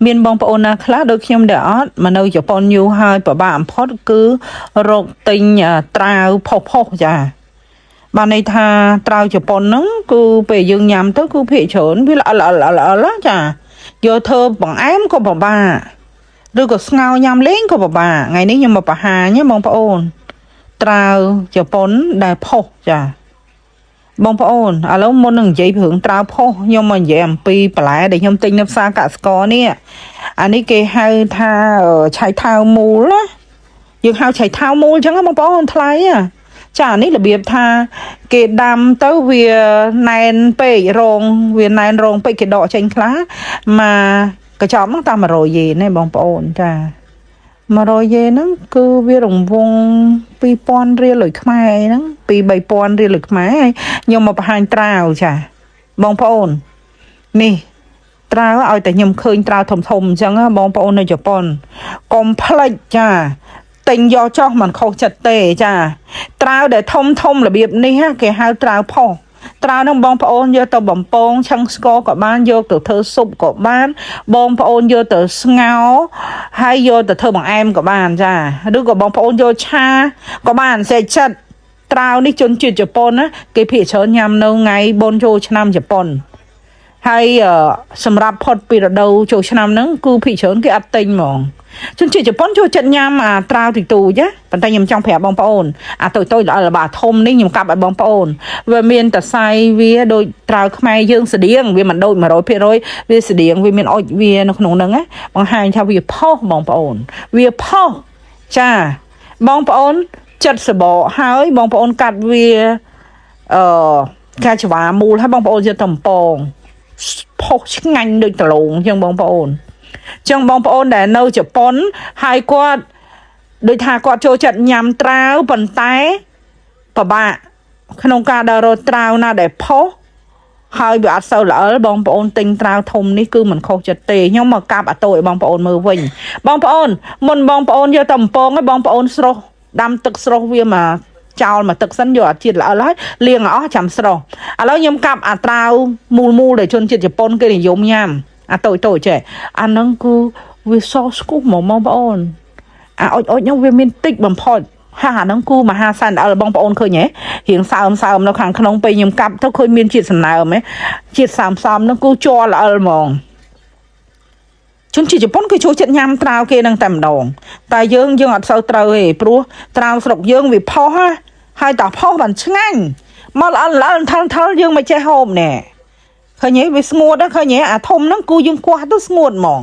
មានបងប្អូនណាខ្លះដូចខ្ញុំដែរអត់មកនៅជប៉ុនយូរហើយពិបាកបំផុតគឺរកទិញត្រាវផុសផុសចាបានន័យថាត្រាវជប៉ុនហ្នឹងគឺពេលយើងញ៉ាំទៅគឺភាគច្រើនវាល្អល្អល្អល្អណាចាយកធ្វើបង្អែមក៏ពិបាកឬក៏ស្ងោរញ៉ាំលេងក៏ពិបាកថ្ងៃនេះខ្ញុំមកបង្ហាញណាបងប្អូនត្រាវជប៉ុនដែលផុសចា បងប្អូនឥឡូវមុននឹងនិយាយពីរឿងត្រាវផុសខ្ញុំមកនិយាយអំពីបន្លែដែលខ្ញុំទិញនៅផ្សារកសិករនេះអានេះគេហៅថាឆៃថៅមូលណាយើងហៅឆៃថៅមូលអញ្ចឹងណាបងប្អូនថ្លៃណាចាអានេះរបៀបថាគេដាំទៅវាណែនពេករងវាណែនរងពេកគេដកចេញខ្លះមកកញ្ចប់ហ្នឹងតាម100យេនទេបងប្អូនចា100យេនហ្នឹងគឺវារង្វង់2000រៀលលុយខ្មែរអីហ្នឹង2 3000រៀលលុយខ្មែរហើយខ្ញុំមកបង្ហាញត្រាវចាបងប្អូននេះត្រាវឲ្យតែខ្ញុំឃើញត្រាវធំធំអញ្ចឹងណាបងប្អូននៅជប៉ុនកុំភ្លេចចាទិញយកចោះមិនខុសចិត្តទេចាត្រាវដែលធំធំរបៀបនេះណាគេហៅត្រាវផុសត្រាវហ្នឹងបងប្អូនយកទៅបំពងឆឹងស្ករក៏បានយកទៅធ្វើស៊ុបក៏បានបងប្អូនយកទៅស្ងោរហើយយកទៅធ្វើបង្អែមក៏បានចាឬក៏បងប្អូនយកឆាក៏បានសេចចិត្តត្រាវនេះជនជាតិជប៉ុនណាគេភាគច្រើនញ៉ាំនៅថ្ងៃបុណ្យចូលឆ្នាំជប៉ុនហើយសម្រាប់ផុតពីរដូវចូលឆ្នាំហ្នឹងគឺភាគច្រើនគេអត់ទិញហ្មងជនជាតិជប៉ុនចូលចិត្តញ៉ាំអាត្រាវទីទូចណាប៉ុន្តែខ្ញុំចង់ប្រាប់បងប្អូនអាតូចតូចល្អល្បាធំនេះខ្ញុំកាប់ឲ្យបងប្អូនវាមានតសៃវាដូចត្រាវខ្មែរយើងស្តៀងវាមិនដូច100%វាស្តៀងវាមានអុចវានៅក្នុងហ្នឹងណាបង្ហាញថាវាផុសបងប្អូនវាផុសចាបងប្អូនចិត្តសបកហើយបងប្អូនកាត់វាអឺការច្វាមូលហើយបងប្អូនយកទៅបំពងផុសឆ្ងាញ់ដូចដលងអញ្ចឹងបងប្អូនអញ្ចឹងបងប្អូនដែលនៅជប៉ុនហើយគាត់ដូចថាគាត់ចូលចិត្តញ៉ាំត្រាវប៉ុន្តែពិបាកក្នុងការដើររកត្រាវណាដែលផុសហើយវាអត់សូវល្អិលបងប្អូនទិញត្រាវធំនេះគឺមិនខុសចិត្តទេខ្ញុំមកកាប់អាតូឲ្យបងប្អូនមើលវិញបងប្អូនមុនបងប្អូនយកទៅបំពងឲ្យបងប្អូនស្រោះដាំទឹកស្រោះវាមកចោលមកទឹកសិនយកអាជាតិល្អិលហើយលាងឲ្យអស់ចាំស្រោះឥឡូវខ្ញុំកាប់អាត្រាវមូលមូលដែលជនជាតិជប៉ុនគេនិយមញ៉ាំអាតូចតូចចេះអាហ្នឹងគឺវាសស្គុះហ្មងបងប្អូនអាអុចអុចហ្នឹងវាមានតិចបំផុតហាអាហ្នឹងគូមហាសែនអិលបងប្អូនឃើញហ៎រៀងសើមសើមនៅខាងក្នុងពេលខ្ញុំកាប់ទៅឃើញមានជាតិសំណើមហ៎ជាតិសើមសើមហ្នឹងគូជ័រល្អិលហ្មងជនជាតិជប៉ុនគឺចូលចិត្តញ៉ាំត្រាវគេហ្នឹងតែម្ដងតែយើងយើងអត់សូវត្រូវទេព្រោះត្រាវស្រុកយើងវាផុសណាហើយតាផុសបានឆ្ងាញ់មកល្អិលល្អិលថលថលយើងមិនចេះហូបណែឃើញទេវាស្ងួតណាឃើញទេអាធំហ្នឹងគូយើងគាស់ទៅស្ងួតហ្មង